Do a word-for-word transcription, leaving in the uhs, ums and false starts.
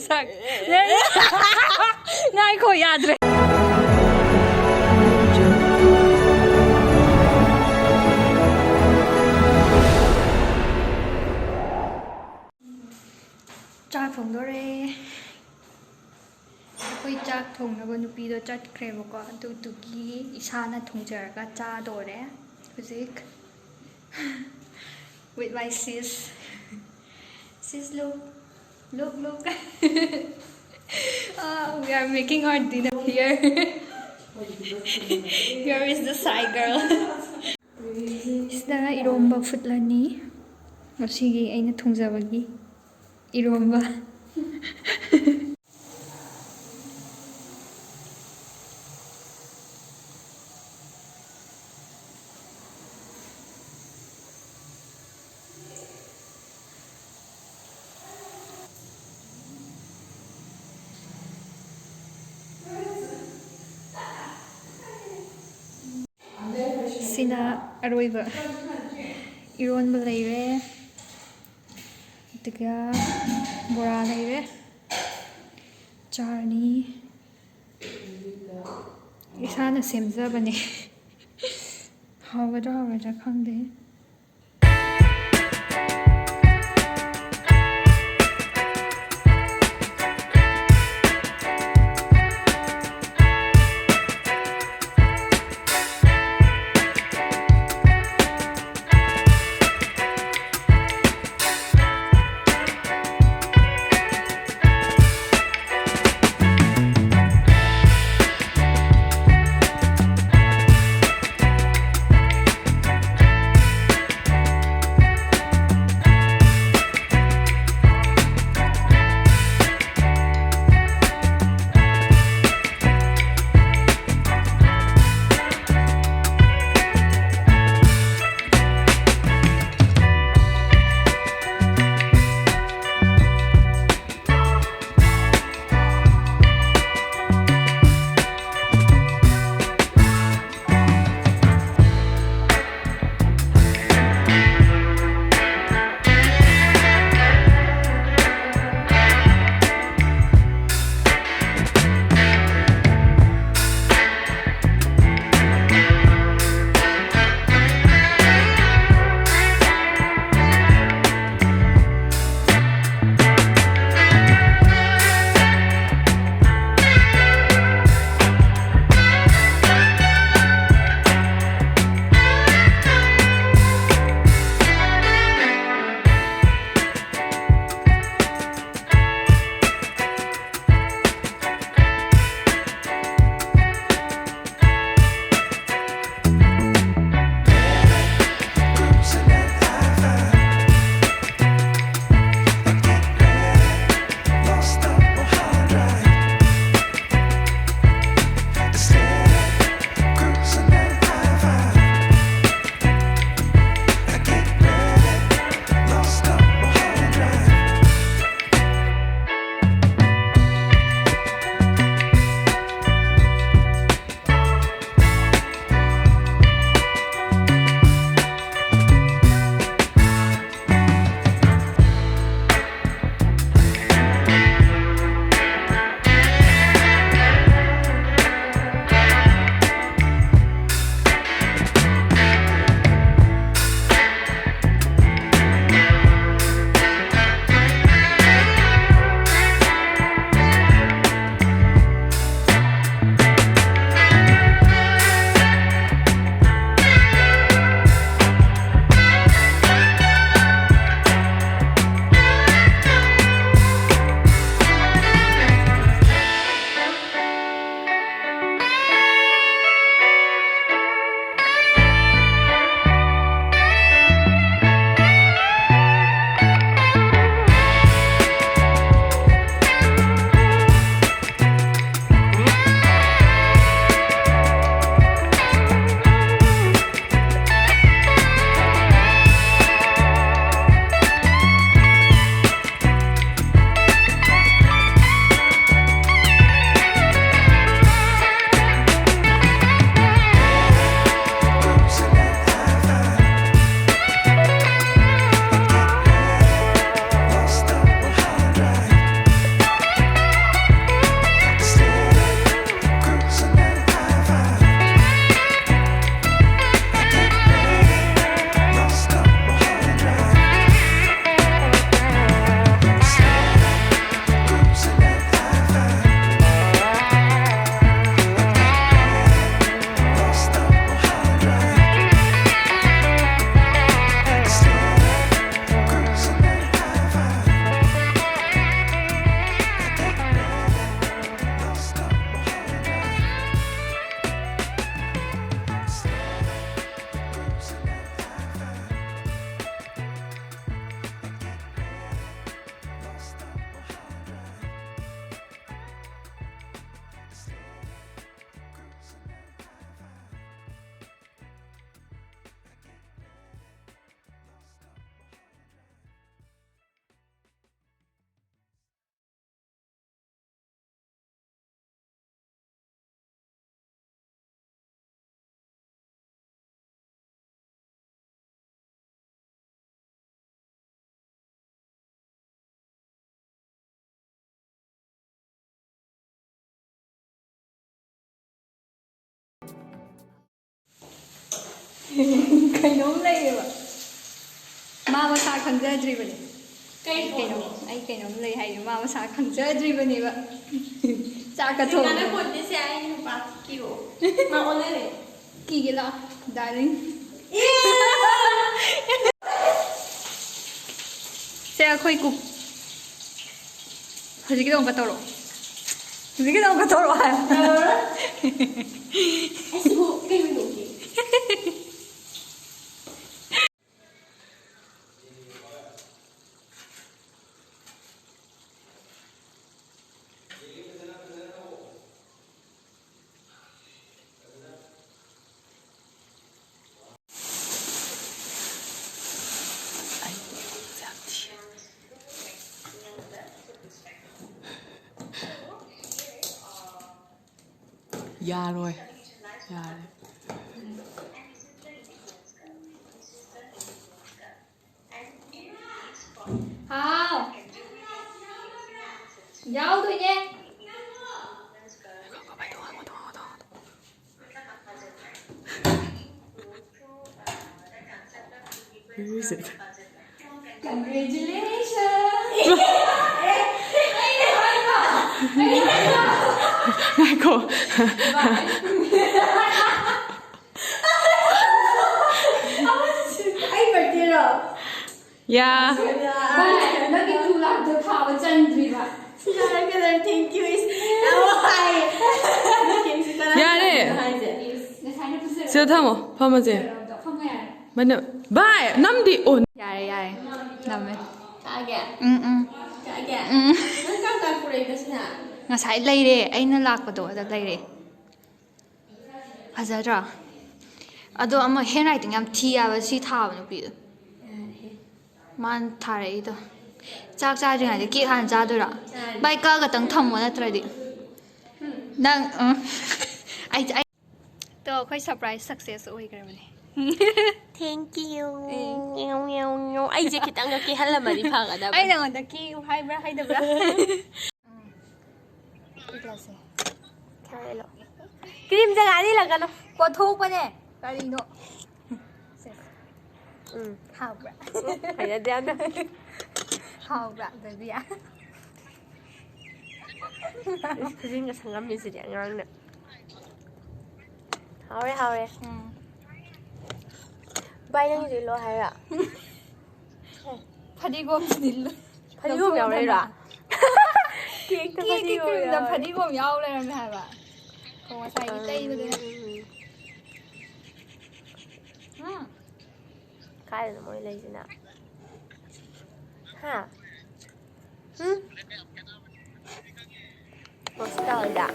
ꯁꯛ꯫ ꯉꯥꯏꯈꯣ, ꯌꯥꯗ꯭ꯔꯦ꯫ ꯆꯥꯛ ꯊꯣꯡꯗꯣꯔꯦ꯫ ꯑꯩꯈꯣꯏ ꯆꯥꯛ ꯊꯣꯡꯅꯕ ꯅꯨꯄꯤꯗꯣ ꯆꯠꯈ꯭ꯔꯦꯕꯀꯣ, ꯑꯗꯨꯗꯨꯒꯤ ꯏꯁꯥꯅ ꯊꯣꯡꯖꯔꯒ ꯆꯥꯗꯣꯔꯦ ꯍꯧꯖꯤꯛ꯫ With my sis. Sis, look. Look, look. Ah, we are making our dinner here. Here is the shy girl. ꯁꯤꯗ ꯏꯔꯣꯝꯕ ꯐꯨꯠꯂꯅꯤ꯫ ꯉꯁꯤꯒꯤ ꯑꯩꯅ ꯊꯣꯡꯖꯕꯒꯤ ꯏꯔꯣꯝꯕ꯫ ꯁꯤꯅ ꯑꯔꯣꯏꯕ꯫ ꯏꯔꯣꯟꯕ ꯂꯩꯔꯦ, ꯑꯗꯨꯒ ꯕꯣꯔꯥ ꯂꯩꯔꯦ, ꯆꯥꯔꯅꯤ꯫ ꯏꯁꯥꯅ ꯁꯦꯝꯖꯕꯅꯦ꯫ ꯍꯥꯎꯒꯗ꯭ꯔꯥ ꯍꯥꯎꯔꯣꯏꯗ꯭ꯔꯥ ꯈꯪꯗꯦ꯫ ꯀꯩꯅꯣꯝ ꯂꯩꯌꯦꯕ꯫ ꯃꯥ ꯃꯁꯥ ꯈꯪꯖꯗ꯭ꯔꯤꯕꯅꯦ꯫ ꯀꯩ ꯑꯩ ꯀꯩꯅꯣꯝ ꯄꯣꯠꯅꯣ? ꯑꯩ ꯀꯩꯅꯣꯝ ꯂꯩ ꯍꯥꯏꯌꯦ, ꯃꯥ ꯃꯁꯥ ꯈꯪꯖꯗ꯭ꯔꯤꯕꯅꯦꯕ꯫ ꯆꯥꯛꯀ ꯊꯣꯡ ꯀꯥꯟꯅꯄꯣꯠꯇꯦꯁꯦ, ꯑꯩ ꯅꯨꯄꯥ ꯀꯤꯌꯣ꯫ ꯃꯥ ꯑꯣꯟꯅꯔꯦ꯫ ꯀꯤꯒꯦ ꯂꯥꯛꯑꯣ, darling꯫ ꯑꯦ! ꯁꯦ, ꯑꯩꯈꯣꯏ cook꯫ ꯍꯧꯖꯤꯛꯀꯤꯗꯣ ꯑꯃꯨꯛꯀ ꯇꯧꯔꯛꯑꯣ꯫ ꯍꯧꯖꯤꯛꯀꯤꯗꯣ ꯑꯃꯨꯛꯀ ꯇꯧꯔꯛꯑꯣ ꯍꯥꯏꯕ꯫ ꯌꯥꯔꯣꯏ꯫ ꯑꯁꯤꯕꯨ ꯀꯩ ꯑꯣꯏꯅ ꯎꯒꯦ? ꯌꯥꯔꯣꯏ꯫ ꯌꯥꯔꯦ꯫ ꯍꯥꯎ꯫ ꯌꯥꯎꯗꯣꯏꯅꯦ꯫ Where is it? Congratulations! ꯉꯥꯏꯈꯣ꯫ ꯑꯩ birthdayꯔꯣ? ꯌꯥ꯫ ꯚꯥꯏ, ꯅꯪꯒꯤ two lakh ꯗꯣ ꯊꯥꯕ ꯆꯟꯗ꯭ꯔꯤꯕ꯫ Thank you is ꯌꯥꯝ ꯍꯥꯏ꯫ ꯌꯥꯔꯦ꯫ ꯍꯥꯏꯁꯦ꯫ ꯉꯁꯥꯏꯅ ꯄꯨꯖꯔꯛꯄ ꯁꯤꯗ ꯊꯝꯃꯣ, ꯐꯝꯃꯁꯦ꯫ ꯐꯝꯃꯣ ꯌꯥꯔꯦ꯫ ꯃꯅ-, ꯚꯥꯏ, ꯅꯝꯗꯤ꯫ ꯑꯣ꯫ ꯌꯥꯔꯦ, ꯌꯥꯔꯦ꯫ ꯅꯝꯃꯦ꯫ ꯀꯛꯑꯒꯦ? ꯎꯝ, ꯎꯝ꯫ ꯀꯛꯑꯒꯦ? ꯎꯝ꯫ ꯅꯪ ꯀꯔꯝ ꯀꯥꯟ ꯄꯨꯔꯛꯏꯕ ꯁꯤꯅ? ꯉꯁꯥꯏ ꯂꯩꯔꯦ꯫ ꯑꯩꯅ ꯂꯥꯛꯄꯗꯣ ꯑꯗ ꯂꯩꯔꯦ꯫ ꯐꯖꯗ꯭ꯔꯣ? ꯑꯗꯣ ꯑꯃ handwriting ꯌꯥꯝ ꯊꯤ ꯍꯥꯏꯕ ꯁꯤ ꯊꯥꯕ ꯅꯨꯄꯤꯗꯣ꯫ ꯌꯥꯔꯦꯍꯦ꯫ ꯃꯥꯅ ꯊꯥꯔꯛꯏꯗꯣ꯫ ꯆꯥꯛ ꯆꯥꯗ꯭ꯔꯤꯉꯩꯗ cake ꯍꯥꯟꯅ ꯆꯥꯗꯣꯏꯔꯣ? ꯆꯥꯔꯦ꯫ ꯚꯥꯏ, ꯀꯛꯑꯒꯇꯪ ꯊꯝꯃꯣ ꯅꯠꯇ꯭ꯔꯗꯤ꯫ ꯅꯪ, ꯎꯝ꯫ ꯑꯩ, ꯑꯩ꯫ ꯇꯣ, ꯑꯩꯈꯣꯏ surprise success ꯑꯣꯏꯈ꯭ꯔꯕꯅꯦ꯫ Thank you꯫ ꯑꯦ꯫ ꯑꯩꯁꯦ ꯈꯤꯇꯪꯒ ꯀꯦꯍꯜꯂꯝꯃꯗꯤ ꯐꯒꯗꯕ꯫ ꯑꯩ ꯅꯉꯣꯟꯗ ꯀꯦꯌꯨ ꯍꯥꯏꯕ꯭ꯔꯥ ꯍꯥꯏꯗꯕ꯭ꯔꯥ? ꯎꯝ꯫ ꯏꯠꯂꯁꯦ꯫ ꯀꯔꯤꯝ ꯖꯒꯥꯗ ꯏꯜꯂꯛꯀꯅꯨ꯫ ꯀꯣꯠꯊꯣꯛꯄꯅꯦ꯫ ꯀꯔꯤꯅꯣ? ꯎꯝ꯫ ꯍꯥꯎꯕ꯭ꯔꯥ? ꯍꯩꯅꯗꯦ ꯌꯥꯝꯅ꯫ ꯍꯥꯎꯕ꯭ꯔꯥ ꯑꯗꯨꯗꯤ? ꯈꯨꯖꯤꯟꯒ ꯁꯪꯉꯝꯃꯤꯁꯤꯗꯤ ꯑꯉꯥꯡꯅ꯫ ꯍꯥꯎꯔꯦ ꯍꯥꯎꯔꯦ꯫ ꯎꯝ꯫ ꯚꯥꯏ ꯅꯪꯒꯤꯁꯨ ꯏꯜꯂꯣ ꯍꯥꯏꯔꯣ? ꯐꯗꯤꯒꯣꯝꯁꯤꯗꯤ ꯂꯣꯏ- ꯐꯗꯤꯒꯣꯝ ꯌꯥꯎꯔꯛꯏꯔꯣ? ꯀꯦꯛꯇ ꯀꯦꯛꯀꯤ ꯐꯗꯤꯒꯣꯝ ꯀ꯭ꯔꯤꯝꯗ ꯌꯥꯎꯔꯦ꯫ ꯐꯗꯤꯒꯣꯝ ꯌꯥꯎ ꯂꯩꯔꯝꯃꯦ ꯍꯥꯏꯕ꯫ ꯑꯣ, ꯉꯁꯥꯏꯒꯤ ꯇꯩꯕꯗꯨꯅ꯫ ꯎꯝ꯫ ꯎꯝ꯫ ꯀꯥꯏꯗꯅꯣ ꯃꯣꯏ ꯂꯩꯁꯤꯅ? ꯍꯥ? ꯎꯝ? ꯍꯣꯁꯄꯤꯇꯥꯜꯗ꯫